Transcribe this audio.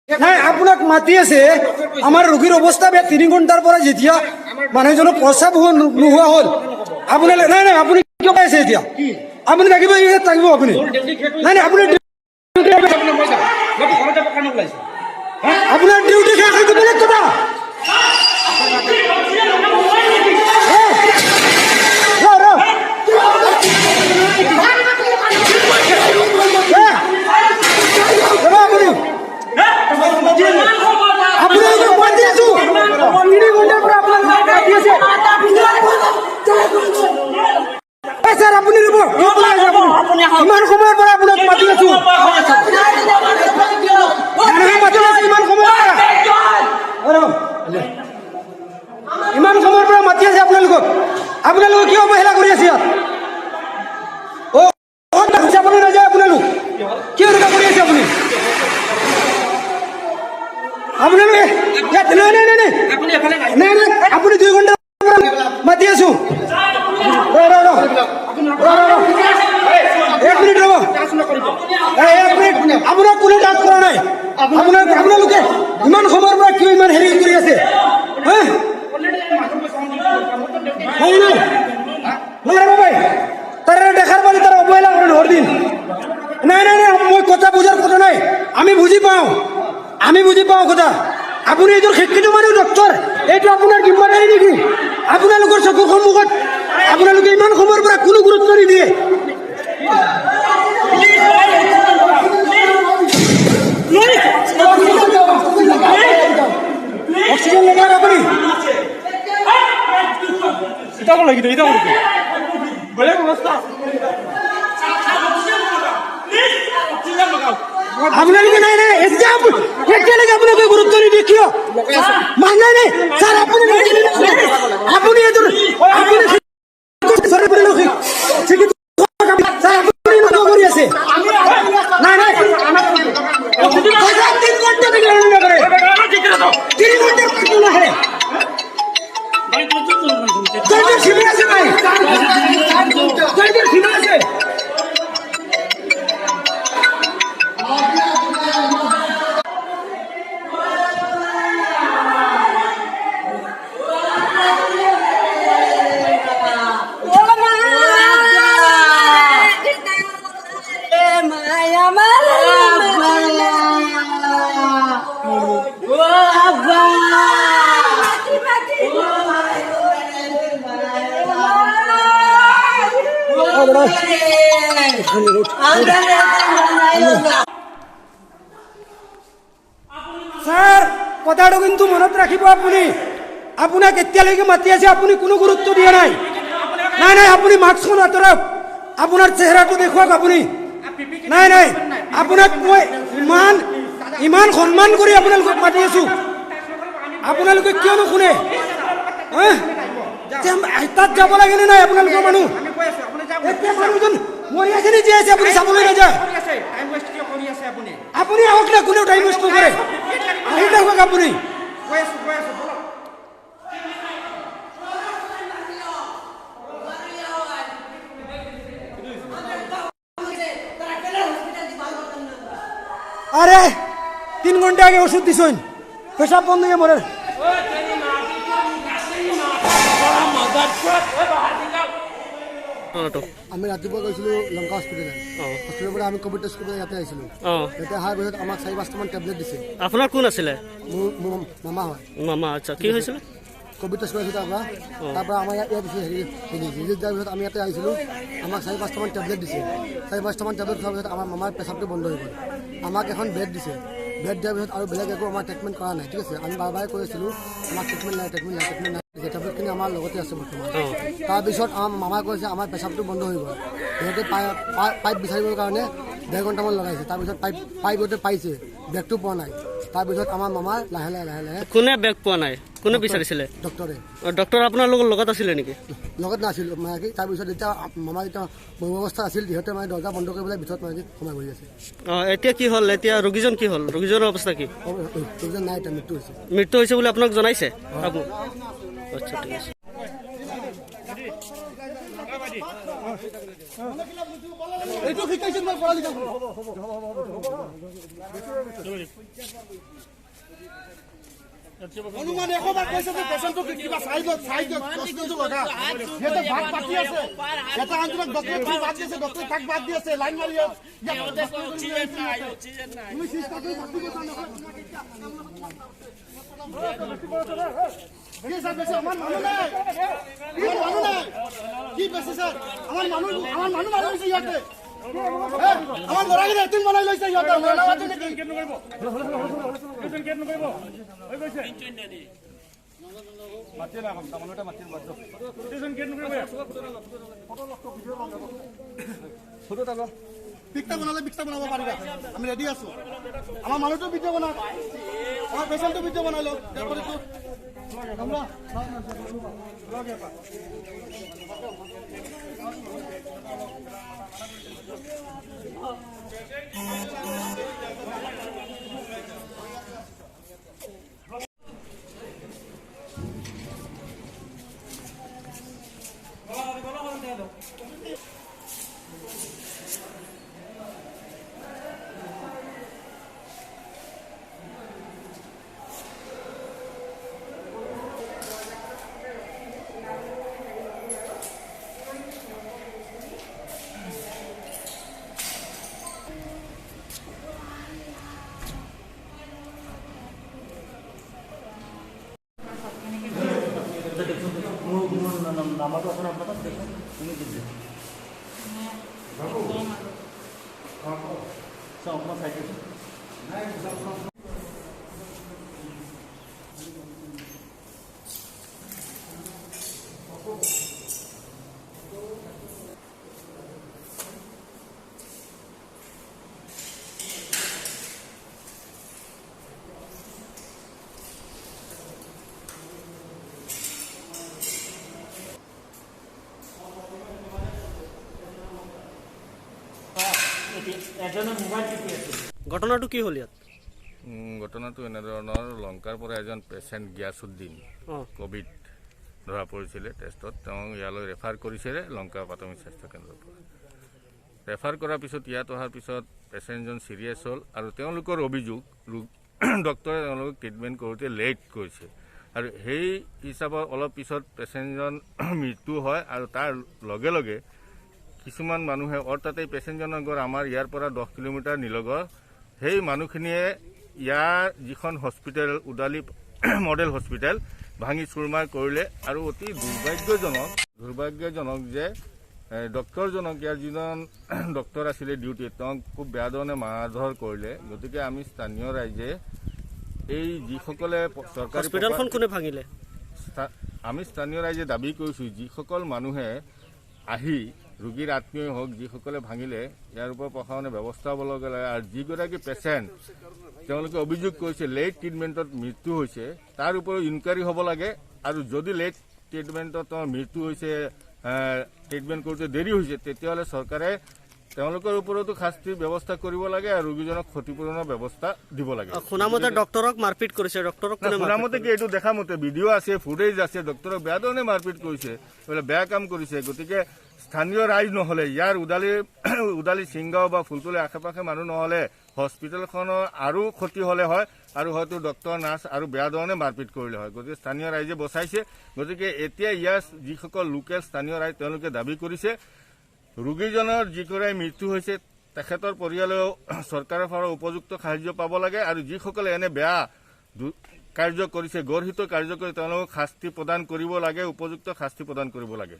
নাই, আপোনাক মাতি আছে। আমাৰ ৰোগীৰ অৱস্থা বেয়া। 3 ঘণ্টাৰ পৰা যেতিয়া মানুহজনৰ প্ৰস্ৰাৱ নোহোৱা হ'ল, আপোনালোকে, নাই নাই, আপুনি কিয় পাই আছে এতিয়া? আপুনি থাকিব, ইয়াত থাকিব আপুনি। নাই নাই, আপুনি মই যাম, মইতো ঘৰত যাব কাৰণে ওলাইছোঁ। আপোনাৰ ডিউটি শেষ, সেইটো বেলেগ কথা। এ, ৰ, ৰ। এ, ৰ'ব আপুনি। আপোনালোকক মাতি আছো, 3 ঘণ্টাৰ পৰা আপোনালোকক মাতি আছে। এ ছাৰ, আপুনি ৰ'ব। কিয় পলাই আছে আপুনি? ইমান সময়ৰ পৰা আপোনাক মাতি আছো। মানুহে মাতি আছে ইমান সময়ৰ পৰা। অ, ৰ'ব। ইমান সময়ৰ পৰা মাতি আছে আপোনালোকক। আপোনালোকে কিয় অৱহেলা কৰি আছে ইয়াত? অ অ, যাবলৈ নাযায় আপোনালোক। কিয় এনেকুৱা কৰি আছে আপুনি? আপোনালোকে ইয়াত, নাই নাই নাই নাই। আপুনি এফালে নাই। নাই নাই, আপুনি, 2 ঘণ্টাৰ পৰা মাতি আছো। ৰ ৰ ৰ ৰ ৰ ৰ, এক মিনিট ৰ'ব। নকৰিব। এই, এক মিনিট। আপোনাক কোনো টাচ কৰা নাই। আপোনালোকে ইমান সময়ৰ পৰা কিয় ইমান হেৰি কৰি আছে, হা? নাই নাই নাই, ৰ'ব ভাই। তাৰে দেখাৰ পালি তাৰ অৱহেলা কৰে নহৰ দিন। নাই নাই নাই, মই কথা বুজাৰ কথা নাই। আমি বুজি পাওঁ, আমি বুজি পাওঁ কথা। আপুনি এইটো শিক্ষিত মানুহ, ডক্টৰ, এইটো আপোনাৰ জিম্মাদাৰী নেকি? আপোনালোকৰ চকুৰ সন্মুখত আপোনালোকে ইমান সময়ৰ পৰা কোনো গুৰুত্ব নিদিয়ে। অক্সিজেন লগাওক আপুনি। এতিয়া লাগিব, এতিয়া বেলেগ অৱস্থা। আপোনালোকে, নাই নাই, এতিয়া এতিয়ালৈকে আপোনালোকে গুৰুত্ব নিদিয়ে কিয়? নাই নাই নাই, ছাৰ, আপুনি, আপুনি এইটো, আপুনি ছাৰ, আপুনি এনেকুৱা কৰি আছে। নাই নাই, 3 ঘণ্টা নকৰে, 3 ঘণ্টাৰ নাহে। সীমা আছে ভাই, সীমা আছে। ছাৰ, কথাটো কিন্তু মনত ৰাখিব আপুনি। আপোনাক এতিয়ালৈকে মাতি আছে, আপুনি কোনো গুৰুত্ব দিয়া নাই। নাই নাই, আপুনি মাস্কখন আঁতৰাওক, আপোনাৰ চেহেৰাটো দেখুৱাওক আপুনি। নাই নাই, আপোনাক মই ইমান ইমান সন্মান কৰি আপোনালোকক মাতি আছো, আপোনালোকে কিয় নুশুনে? হা? তাত যাব লাগেনে নাই আপোনালোকৰ মানুহ? এতিয়া মানুহজন মৰি আছে নে জীয়াই আছে আপুনি চাবলৈ নাযায়? আপুনি আহক না, কোনেও টাইম ৱেষ্ট নকৰে। আহি থাকক আপুনি। আরে, 3 ঘন্টা আগে ওষুধ দিছেন, পেশাব বন্ধ হয়ে মরে। আমি ৰাতিপুৱা গৈছিলোঁ লংকা হস্পিটেলত। হস্পিটেলৰ পৰা আমি ক'ভিড টেষ্ট কৰিবলৈ ইয়াতে আহিছিলোঁ। ইয়াতে অহাৰ পিছত আমাক চাৰি পাঁচটামান টেবলেট দিছে। আপোনাৰ কোন আছিলে? মোৰ মামা হয়। মামা, আচ্ছা। কি হৈছিলে? ক'ভিড টেষ্ট কৰাইছোঁ। তাৰপৰা আমাৰ ইয়াত দিছে হেৰি ৰিলিজ দিয়াৰ পিছত আমি ইয়াতে আহিছিলোঁ। আমাক চাৰি পাঁচটামান টেবলেট দিছে। চাৰি পাঁচটামান টেবলেট খোৱাৰ পিছত আমাৰ মামাৰ পেচাবটো বন্ধ হৈ গ'ল। আমাক এখন বেড দিছে। বেড দিয়াৰ পিছত আৰু বেলেগ একো আমাৰ ট্ৰিটমেণ্ট কৰা নাই। ঠিক আছে, আমি বাৰে বাৰে কৈ আছিলোঁ, আমাক ট্ৰিটমেণ্ট নাই, ট্ৰিটমেণ্ট নাই, ট্ৰিটমেণ্ট নাই। টেবলেটখিনি আমাৰ লগতে আছে বৰ্তমান। তাৰপিছত আমাৰ মামাই কৈছে আমাৰ পেচাবটো বন্ধ হৈ গ'ল। সিহঁতে পাইপ বিচাৰিবৰ কাৰণে ডেৰ ঘণ্টামান লগাইছে। তাৰপিছত পাইপ সিহঁতে পাইছে, বেগটো পোৱা নাই। তাৰপিছত আমাৰ মামাৰ লাহে লাহে লাহে লাহে। কোনে বেগ পোৱা নাই? কোনে বিচাৰিছিলে? ডক্টৰে। ডক্টৰ আপোনালোকৰ লগত আছিলে নেকি? লগত নাছিল, মানে কি, তাৰপিছত যেতিয়া মামা যেতিয়া অৱস্থা আছিল, সিহঁতে মানে দৰ্জা বন্ধ কৰি পেলাই ভিতৰত মানে কি সোমাই বহি আছে। এতিয়া কি হ'ল? এতিয়া ৰোগীজন কি হ'ল? ৰোগীজনৰ অৱস্থা কি? ৰোগীজন নাই, এতিয়া মৃত্যু হৈছে। মৃত্যু হৈছে বুলি আপোনাক জনাইছে? আচ্ছা, ঠিক আছে। এইটো শিকাইছে তোমাৰ পঢ়া লিখা। অনুমান এশবাৰ কৈছে যে পেচেণ্টটো কিবা চাই দিয়ক, চাই দিয়ক, অক্সিজেনটো লগা। সিহঁতে ভাগ পাতি আছে, এটা আনজনক ডক্টৰে বাদ দিছে, ডক্টৰে তাক বাদ দি আছে, লাইন মাৰি আছে। তুমি চেষ্টা কৰি বাদ দিব কি স্যাৰ বেছি? আমাৰ মানুহ নাই, আমাৰ মানুহ নাই। কি বেছি স্যাৰ? আমাৰ মানুহ, আমাৰ মানুহ মাৰি গৈছে ইয়াতে। আমাৰ ল'ৰাকেইটা এটিং বনাই লৈছে সিহঁতে। পিকটা বনালে পিকটা বনাব পাৰিবা, আমি ৰেডি আছো। আমাৰ মানুহটো ভিডিঅ' বনাওক, আমাৰ পেচেণ্টটো ভিডিঅ' বনাই লওক। নাম্বাৰটো আছে আপোনাৰ তাত? দেখোন তুমি দিছে। চাওঁ অকণমান চাই দিছোঁ। ঘটনাটো কি হ'ল ইয়াত? ঘটনাটো এনেধৰণৰ, লংকাৰ পৰা এজন পেচেণ্ট গিয়াছুদ্দিন ক'ভিড ধৰা পৰিছিলে টেষ্টত, তেওঁ ইয়ালৈ ৰেফাৰ কৰিছিলে লংকা প্ৰাথমিক স্বাস্থ্য কেন্দ্ৰৰ পৰা। ৰেফাৰ কৰাৰ পিছত ইয়াত অহাৰ পিছত পেচেণ্টজন ছিৰিয়াছ হ'ল আৰু তেওঁলোকৰ অভিযোগ ডক্টৰে তেওঁলোকক ট্ৰিটমেণ্ট কৰোঁতে লেট কৰিছে আৰু সেই হিচাপত অলপ পিছত পেচেণ্টজন মৃত্যু হয়। আৰু তাৰ লগে লগে কিছুমান মানুহে, অৰ্থাৎ এই পেচেণ্টজনৰ ঘৰ আমাৰ ইয়াৰ পৰা 10 কিলোমিটাৰ নিলগৰ, সেই মানুহখিনিয়ে ইয়াৰ যিখন হস্পিটেল উদালি মডেল হস্পিটেল ভাঙি চুৰমাৰ কৰিলে। আৰু অতি দুৰ্ভাগ্যজনক যে ডক্টৰজনক, ইয়াৰ যিজন ডক্টৰ আছিলে ডিউটিত, তেওঁক খুব বেয়া ধৰণে মাৰধৰ কৰিলে। গতিকে আমি স্থানীয় ৰাইজে এই যিসকলে চৰকাৰী হস্পিটেলখন কোনে ভাঙিলে, আমি স্থানীয় ৰাইজে দাবী কৰিছোঁ যিসকল মানুহে আহি ৰোগীৰ আত্মীয় হওক, যিসকলে ভাঙিলে ইয়াৰ ওপৰত প্ৰশাসনে ব্যৱস্থা ল'ব লাগে। আৰু যিগৰাকী পেচেণ্ট তেওঁলোকে অভিযোগ কৰিছে লেট ট্ৰিটমেণ্টত মৃত্যু হৈছে, তাৰ ওপৰত ইনকুৱাৰী হ'ব লাগে। আৰু যদি লেট ট্ৰিটমেণ্টত তেওঁৰ মৃত্যু হৈছে, ট্ৰিটমেণ্ট কৰোঁতে দেৰি হৈছে, তেতিয়াহ'লে চৰকাৰে তেওঁলোকৰ ওপৰতো শাস্তিৰ ব্যৱস্থা কৰিব লাগে আৰু ৰোগীজনক ক্ষতিপূৰণৰ ব্যৱস্থা দিব লাগে। শুনামতে ডক্টৰক মাৰপিট কৰিছে, ডক্টৰক শুনামতে কি এইটো দেখা মতে ভিডিঅ' আছে, ফুটেজ আছে, ডক্টৰক বেয়া ধৰণে মাৰপিট কৰিছে, বেয়া কাম কৰিছে। গতিকে স্থানীয় ৰাইজ নহ'লে, ইয়াৰ উদালি চিংগাঁও বা ফুলতলি আশে পাশে মানুহ নহ'লে হস্পিটেলখনৰ আৰু ক্ষতি হ'লে হয় আৰু হয়তো ডক্টৰ নাৰ্ছ আৰু বেয়া ধৰণে মাৰপিট কৰিলে হয়। গতিকে স্থানীয় ৰাইজে বচাইছে। গতিকে এতিয়া ইয়াৰ যিসকল লোকেল স্থানীয় ৰাইজ, তেওঁলোকে দাবী কৰিছে ৰোগীজনৰ যিগৰাকী মৃত্যু হৈছে তেখেতৰ পৰিয়ালেও চৰকাৰৰ পৰা উপযুক্ত সাহায্য পাব লাগে আৰু যিসকলে এনে বেয়া কাৰ্য কৰিছে, গৰ্হিত কাৰ্য কৰি তেওঁলোকক শাস্তি প্ৰদান কৰিব লাগে, উপযুক্ত শাস্তি প্ৰদান কৰিব লাগে।